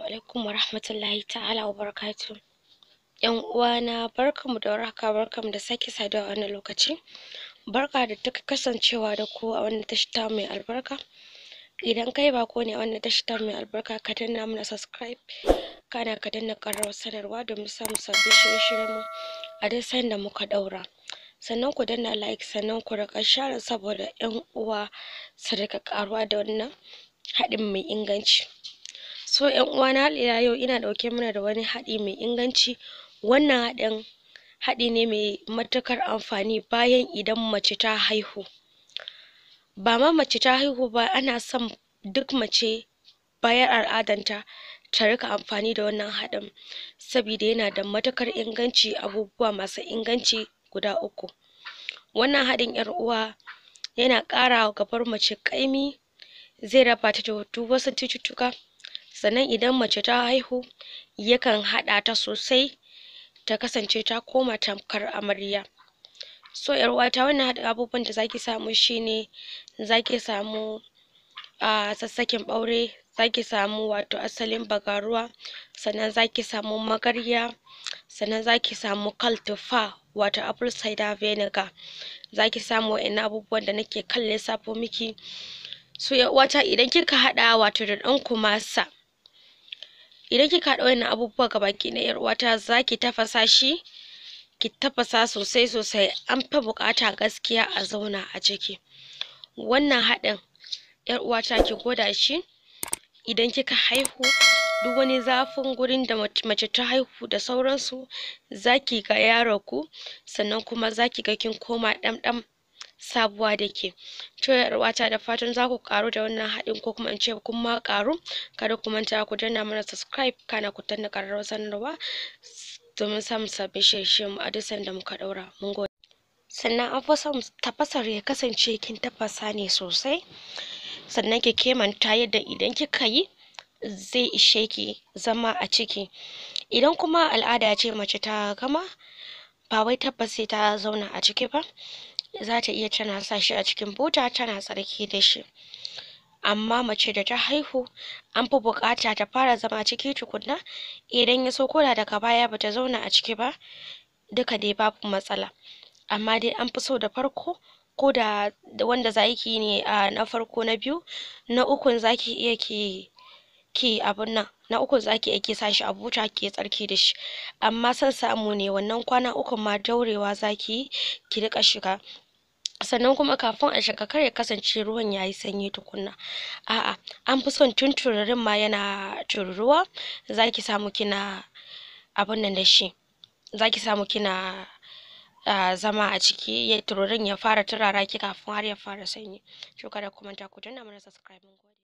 Alaikum warahmatullahi ta'ala wa barakatuh. Ƴan uwana, barkanmu da warhaka, barkanmu da sake saduwa a wannan lokaci. Barka da duk kasancewa da ku a wannan tasha tamu mai albarka. Idan kai baƙo ne a wannan tasha tamu mai albarka, ka danna mana subscribe, kana ka danna ƙararrawar sanarwa domin samun sabbin shirye-shiryen mu a duk sanda muka ɗaura. Sannan ku danna like, sannan ku riƙa share saboda ƴan uwa su riƙa ƙaruwa da wannan haɗin mai inganci. So ƴan uwana, har ila yau ina ɗauke mana da wani haɗi mai inganci. Wannan haɗin haɗi ne mai matuƙar amfani bayan idan mace ta haihu. Ba ma mace ta haihu ba, ana son duk mace bayan al'adanta ta riƙa amfani da wannan haɗin, sabida yana da matuƙar inganci, abubuwa masu inganci guda uku. Wannan haɗin, ƴar uwa, yana ƙara wa gaban mace ƙaimi, zai raba ta da duk wasu cututtuka. Sannan idan mace ta haihu, yakan haɗa ta sosai ta kasance ta koma tamkar amarya. So ƴar uwata, wannan haɗin abubuwan da zaki samu shine zaki samu sassaken ɓaure, zaki samu wato asalin bagaruwa, sannan zaki samu magarya, sannan zaki samu kal tuffa, wato apple cider vinegar. Zaki samu wa'innan abubuwan da nake kan lissafo miki. So ƴar uwata, idan kika haɗa wato da ɗan kumasa, idan kika haɗa wa'innan abubuwa gabaki ɗaya, ƴar uwata, zaki tafasa shi, ki tafasa sosai sosai. An fi buƙata gaskiya a zauna a ciki. Wannan haɗin, ƴar uwata, ki gwada shi. Idan kika haihu, duk wani zafin gurin da mace ta haihu da sauransu, zaki ga ya ragu, sannan kuma zaki ga kin koma ɗamɗam sabuwa da ke. To ƴar uwata, da fatan zaku ƙaru da wannan haɗin, ko kuma in ce kun ma ƙaru. Kada ku manta ku danna mana subscribe, kana ku danna ƙararrawar sanarwa domin samun sabbin shirye-shiryen mu a duk sanda muka ɗaura. Mun gode. Sannan an fi son tafasar ya kasance kin tafasa ne sosai, sannan ki kimanta yadda idan kika yi zai ishe ki zama a ciki. Idan kuma al'ada ce mace ta gama, ba wai tabbas sai ta zauna a ciki ba, za ta iya tana sa shi a cikin buta tana tsarki da shi. Amma mace da ta haihu, an fi buƙata ta fara zama ciki tukunna. Idan ya so, koda daga baya bata zauna a ciki ba, duka dai babu matsala. Amma dai an fi so da farko, ko da wanda zaki yi ne a na farko, na biyu, na ukun zaki iya ki abun nan, na ukun zaki iya ki sa shi a buta ki tsarki da shi. Amma son samu ne wannan kwana ukun ma daurewa zaki yi ki riƙa shiga. Sannan kuma kafin a shiga, kar ya kasance ruwan yayi sanyi tukunna. A'a, an fi son tun tururin ma yana tururuwa zaki samu kina abun nan da shi, zaki samu kina zama a ciki, ya tururin ya fara turara ki kafin har ya fara sanyi. To kada ku manta ku danna mana subscribe. Mun gode.